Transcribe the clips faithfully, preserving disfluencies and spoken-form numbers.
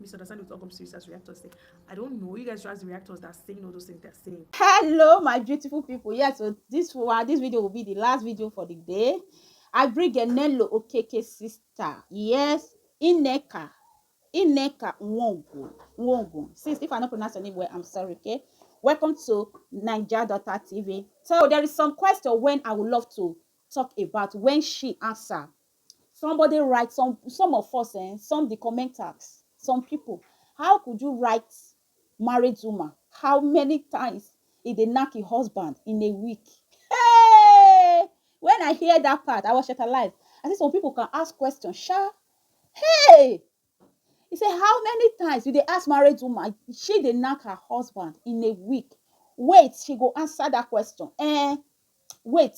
Misunderstand with Ogum Series as reactors say. I don't know. You guys should ask the reactors that are saying all those things they're saying. Hello, my beautiful people. Yes, so this one, this video will be the last video for the day. I bring Enelo Okeke sister. Yes, Ineka. Ineka Nwongo. Nwongo. Since if I not pronounce your name well, I'm sorry, okay? Welcome to Niger Daughter T V. So there is some question when I would love to talk about when she answer. Somebody write some some of us, eh, some the commenters, some people. How could you write married woman? How many times did they knock your husband in a week? Hey! When I hear that part, I was shut alive. I said some people can ask questions. Sha, hey! He said, how many times did they ask married woman? She they knock her husband in a week. Wait, she go answer that question. Eh, wait.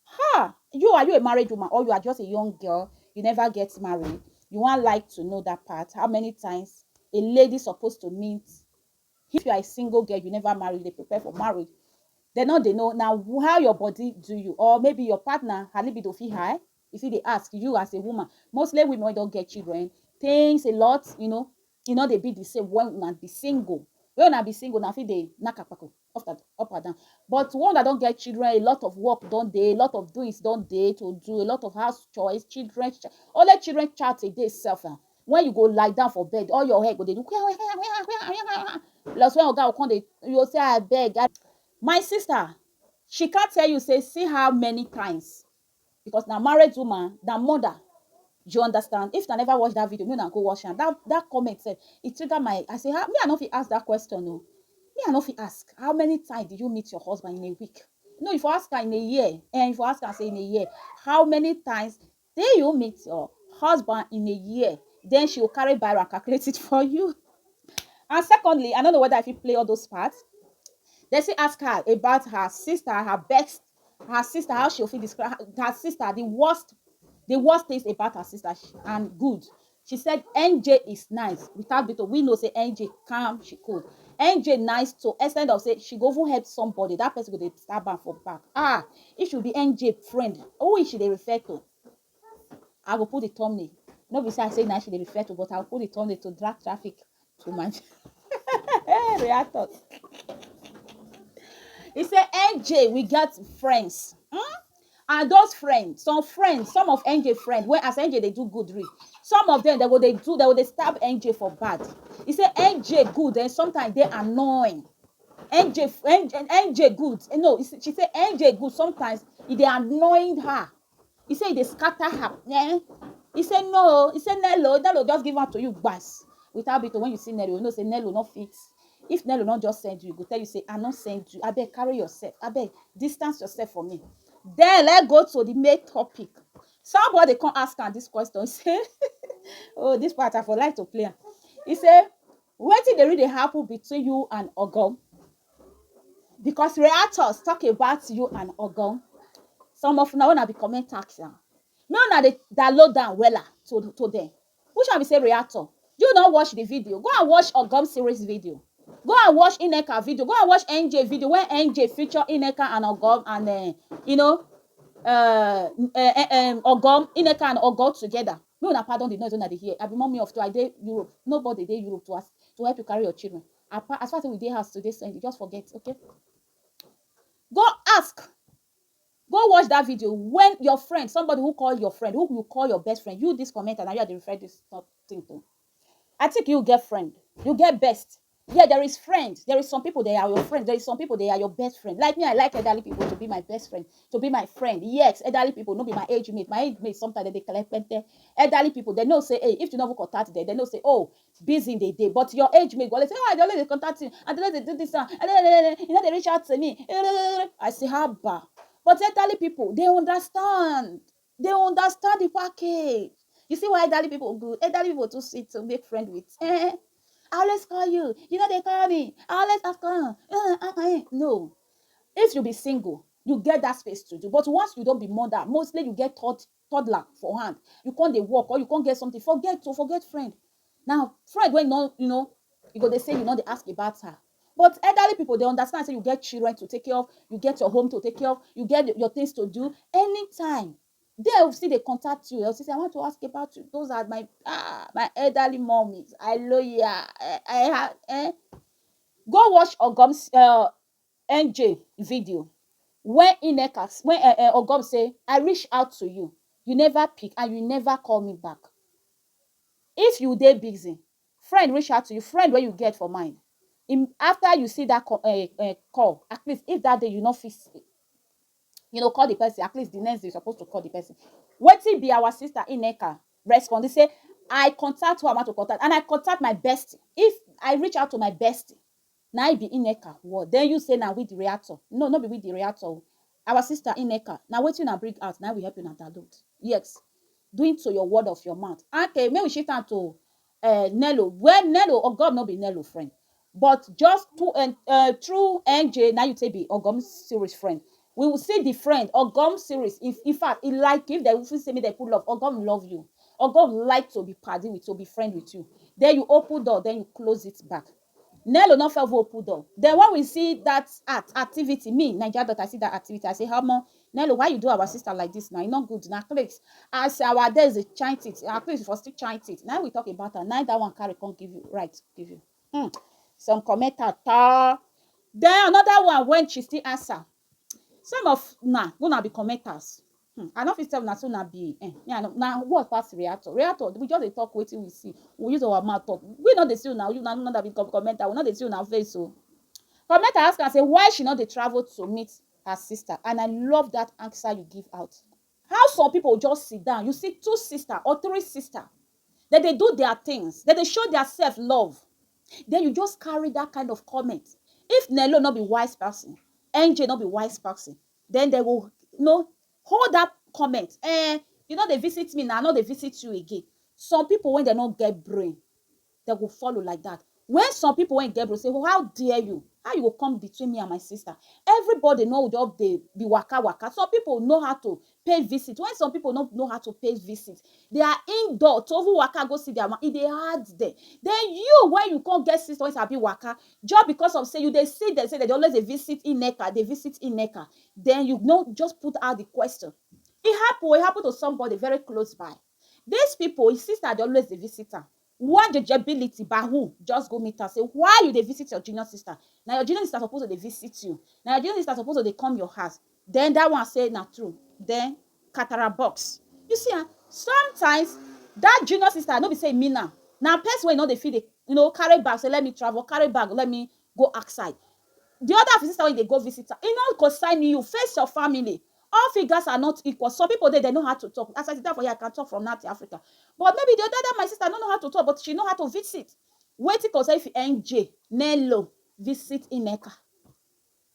Ha! You, are you a married woman or you are just a young girl? You never get married. You want like to know that part. How many times a lady supposed to meet? If you are a single girl, you never married, they prepare for marriage. They know they know now how your body do you, or maybe your partner her libido fit high. If they ask you as a woman, mostly women wey don get children, things a lot, you know, e no dey be the same when una be single. When una be single, na fit dey knack akpako up and, up and down. But when una don get children, a lot of work don dey, a lot of doings don dey to do, a lot of house chores, children, ch- only children chat a day sef. Ah. When you go lie down for bed, all your head go dey do. Plus when oga go come dey, you go say, "Abeg, I-" My sister, she can't tell you say see how many times, because na married woman, na mother. You understand? If I never watch that video, me una go watch am. That that comment said it trigger my. I say, how me I no fit ask that question o. Me I no fit ask. How many times do you meet your husband in a week? No, if you ask her in a year, and if you ask her say in a year, how many times do you meet your husband in a year? Then she will carry biro and calculate it for you. And secondly, I don't know whether if you play all those parts. They still ask her about her sister, her best, her sister, how she fit describe her, her sister, the worst, the worst things about her sister, sh- and good. She said N J is nice. Without Beto, we know say N J calm, she cool. N J nice to extent of say she go even help somebody. That person go dey stab am for back. Ah, if she be N J friend, who is she dey refer to? I go put the thumbnail. No be say I say na she dey refer to, but I go put the thumbnail to drag traffic to my reactors. He say N J we get friends. Hmm? And those friends, some friends, some of N J friends, when as N J they do good read, some of them they go they do they go they stab N J for bad. He say N J good and sometimes they annoying. N J N J, N J good. Eh, No, he say- she say N J good sometimes. It they annoying her. He say they scatter her. Eh? He say no. He say Nello, Nello just give am to you gbas. Without Beto, when you see Nello, you know say Nello not fit. If Nello not just send you, he go tell you say I not send you. I beg carry yourself. I beg distance yourself from me. Then let's go to the main topic. Somebody come ask am this question. He say, oh, this part I for like to play am. He say, wetin dey really happen between you and Ogum? Because reactors talk about you and Ogum. Some of una una be comment tax am. Make una dey download am wella to to them. Which one be say reactor? You no watch the video. Go and watch Ogum series video. Go and watch Ineka video. Go and watch N J video when N J feature Ineka and Ogum and uh, you know uh, uh, uh, um, Ogum, Ineka and Ogum together. Me una pardon the noise una dey hear. I be mommy of two. I dey Europe. Nobody dey Europe to ask to help you carry your children. Apa- As far as we dey house today, send you just forget, okay? Go ask. Go watch that video when your friend, somebody who call your friend, who you call your best friend, you this commenter, now you are the refer this thing to. I think you get friend, you get best. Yeah, there is friend. There is some people they are your friend. There is some people they are your best friend. Like me, I like elderly people to be my best friend, to be my friend. Yes, elderly people, no be my age mate. My age mate sometimes they collect pente. Elderly people, they know say, hey, if you never contact them, they know say, oh, busy in the day. But your age mate go always say, oh, I dey always dey contact you. I dey always dey do this one. I dey, you know they reach out to me. I say, haba. But elderly people, they understand. They understand the package. You see why elderly people good? Elderly people too sweet to make friend with. Eh? I always call you. You know they call me. I always ask her. Uh, uh, uh, no. If you be single, you get that space to do. But once you don't be mother, mostly you get third toddler for hand. You can't dey work or you can't get something. Forget to forget friend. Now, friend when you know, you know, you go they say you know they ask about her. But elderly people they understand say you get children to take care of, you get your home to take care of, you get your things to do anytime. They will still dey contact you. They'll still say, "I want to ask about you. Those are my ah my elderly mommies. I love you. I, I have eh." Go watch Ogom's uh, N J video. When Ineka, when uh, uh, Ogom say, "I reach out to you, you never pick and you never call me back." If you dey busy, friend reach out to you, friend wey you get for mind. Im after you see that call, uh, uh, call, at least if that day you no fit, you know, call the person, at least the next day you suppose to call the person. Wetin be our sister Ineka respond? He say, "I contact who I want to contact and I contact my bestie. If I reach out to my bestie, na I be Ineka word. Then you say na with the reactor." No, no be with the reactor. Our sister Ineka, na wetin una bring out, na we help una download. Yes, doing to your word of your mouth. Okay, make we shift am to uh, Nello. Well, Nello, Ogom no be Nello friend. But just to, uh, uh, through N J, now you take be Ogom series friend. We will see the friend, Ogom series. If in fact, he like, if they will say me they put love, Ogom love you. Ogom like to be party with, to be friend with you. Then you open door, then you close it back. Nello not fair open door. Then when we see that act activity, me, Nigeria daughter, I see that activity. I say, "How more? Nello, why you do our sister like this now? It's not good. Now, please, as our days they chant it, at least for still chant it." Now we talk about her. Now that one carry can't give you right, give you. Hmm. Some commentator. Then another one when she still answer. Some of na gonna be commenters. Hmm. I don't feel tell na so na be. Eh. Yeah, no, na what pass reactor? Reactor, we just dey talk wetin we see. We use our mouth talk. We not the see now. You not that be commenter. We not the see now face so. Commenter ask and say why she not dey travel to meet her sister, and I love that answer you give out. How some people just sit down, you see two sister or three sister, that they do their things, that they show their self love, then you just carry that kind of comment. If Nello not be wise person, N J not be wise person, then they will, you know, hold that comment. Eh, you know they visit me now, I know they visit you again. Some people when they not get brain, they go follow like that. When some people when get brain say, "Oh, how dare you? How you go come between me and my sister?" Everybody know job they be waka waka. Some people know how to pay visit. When some people don't know how to pay visit, they are indoor. To even waka go see their man, e dey hard them. Then you, when you can't get sister when sabi waka, just because of say you they see them say they always they visit Ineka, they visit Ineka. Then you know just put out the question. It happen, it happened to somebody very close by. These people, his sister, they always they visit her. One jejebility, but who just go meet her, say, "Why you they visit your junior sister? Now your junior sister supposed to they visit you. Now your junior sister supposed to they come your house." Then that one say, "Na true." Then catara box. You see, ah, sometimes that junior sister no be say me now. Now person wey no dey fit dey, you know, carry bag, say, "Let me travel, carry bag, let me go outside." The other sister when they go visit her, e no concern you, face your family. All figures are not equal. Some people they, they know how to talk. As I sit down for here, I can talk from North Africa. But maybe the other, my sister don't know how to talk, but she know how to visit. Wait till say if N J, Nello, visit Ineka.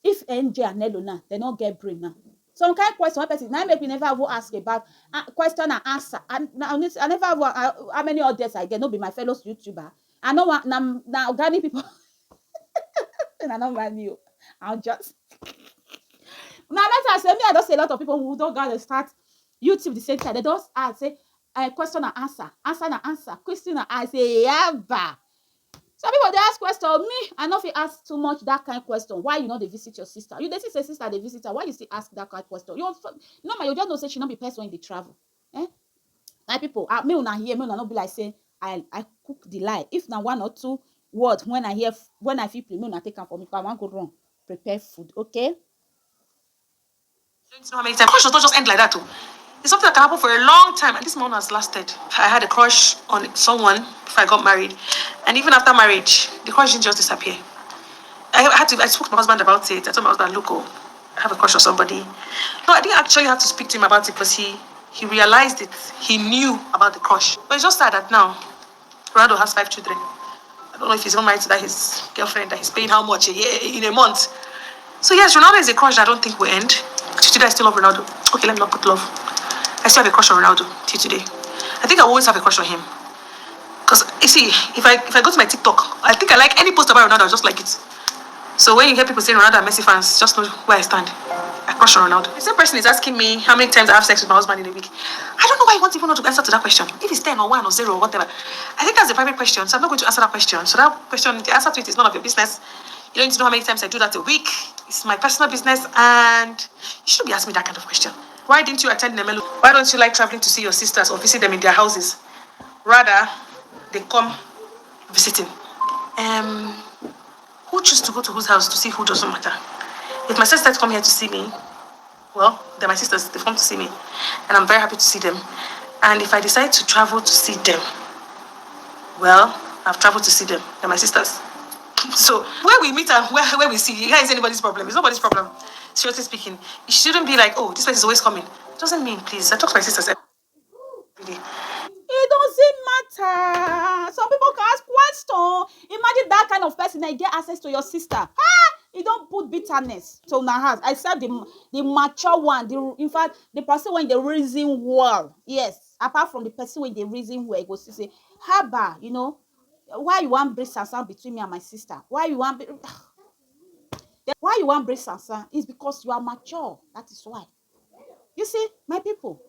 If N J and Nello now, they don't get brain now. Some kind question one person now make me never go ask about uh, question and answer. I, I, I never go uh, how many audience I get, no be my fellow YouTuber. I know what now now Ghani people. And I don't mind you. I'll just now that's why I say me, I don't see a lot of people who don't gotta start YouTube the same time. They don't ask say uh, question and answer, answer and answer, question and I say yaba. Some people they ask question. Me, I no fit ask too much that kind question. Why you know they visit your sister? You they see say sister they visit her. Why you still ask that kind question? You know, you just know say she not be person in the travel. Eh? My people, uh, me una hear me una no be like say I I cook the lie. If na one or two words when I hear when I feel play, me una take am for me. 'Cause I wan go run prepare food, okay? Don't know how many times. Crush does not just end like that, too. It's something that can happen for a long time, and this one has lasted. I had a crush on someone before I got married, and even after marriage, the crush didn't just disappear. I had to. I spoke to my husband about it. I told my husband, "Look, oh, I have a crush on somebody." No, I didn't actually have to speak to him about it because he he realized it. He knew about the crush, but it's just sad that now Ronaldo has five children. I don't know if he's even married to that his girlfriend that he's paying how much a year in a month. So yes, Ronaldo is a crush that I don't think will end. Till today, I still love Ronaldo. Okay, let me not put love. I still have a crush on Ronaldo till today. I think I will always have a crush on him. Cause you see, if I if I go to my TikTok, I think I like any post about Ronaldo, I just like it. So when you hear people saying Ronaldo and Messi fans, just know where I stand. I crush on Ronaldo. The same person is asking me how many times I have sex with my husband in a week. I don't know why you want even want to answer to that question. If it's ten or one or zero or whatever, I think that's a private question, so I'm not going to answer that question. So that question, the answer to it is none of your business. You don't need to know how many times I do that a week. It's my personal business, and you shouldn't be asking me that kind of question. Why didn't you attend Nemelu? Why don't you like traveling to see your sisters or visit them in their houses? Rather, they come visiting. Um, who choose to go to whose house to see who doesn't matter. If my sisters come here to see me, well, they're my sisters, they've come to see me. And I'm very happy to see them. And if I decide to travel to see them, well, I've traveled to see them. They're my sisters. So where we meet and where, where we see, here is anybody's problem. It's nobody's problem. Seriously speaking, it shouldn't be like, oh, this person is always coming. It doesn't mean, please. I talk to my sisters every day. It doesn't matter. Some people can ask question. Imagine that kind of person that get access to your sister. Ah, you don't put bitterness to una house. I said the the mature one. The in fact the person when they reason well. Yes, apart from the person when they reason well, go see say, haba, you know, why you want bring sansan between me and my sister? Why you want bring why you want bring sansan? Is because you are mature. That is why. You see, my people,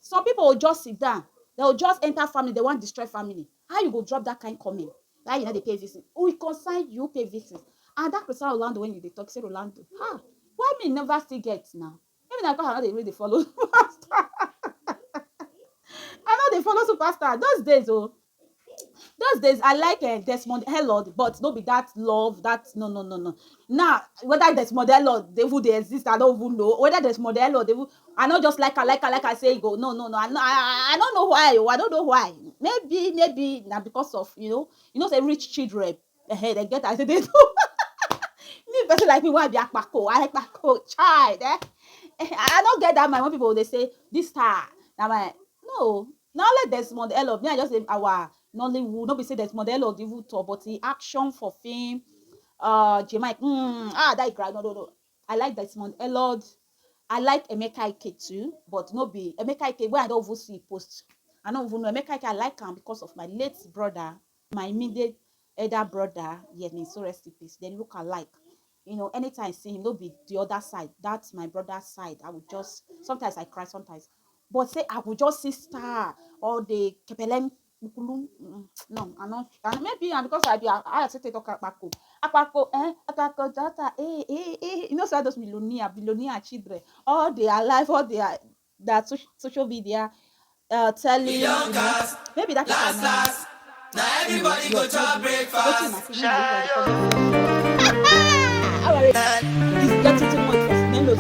some people will just sit down. They will just enter family. They want destroy family. How you go drop that kind comment? Why you know they pay visit? We concern you pay visit. And that person Orlando when you dey talk say Orlando, ha, why me never still get now? Maybe na because I no dey really dey follow superstar. I no dey follow superstar those days o. Those days I like uh, Desmond Hellord, but no be that love. That no no no no. Now whether Desmond Hellord dey even dey exist, I don't even know. Whether Desmond Hellord dey even, I no just like I like I like I say go no no no. I no I, I don't know why o. I don't know why. Maybe maybe na because of you know you know say rich children eh, they get as they do. Me person like me why be akpako I akpako child eh. Eh, I no get that mind when people dey say this star na my no na only Desmond Elliot me I just say our Nollywood no be say Desmond Elliot dey even talk but the action for film uh Jamaica mm, ah that guy no no no I like Desmond Elliot I like Emeka Ike too but no be Emeka Ike wey I don even see post I no even know Emeka Ike I like am because of my late brother my immediate elder brother yes may so rest in peace they look alike you know anytime I see him no be the other side that's my brother side I would just sometimes I cry sometimes but say I would just see star or the kepelem kukulu mm, no I no and maybe and because I be I I take talk akpako akpako eh akpako daughter eh eh eh you know say all those millionaire billionaire children all their life all their that social, social media uh, telling you know, maybe that is last last na everybody go chop breakfast this getting too much for Nello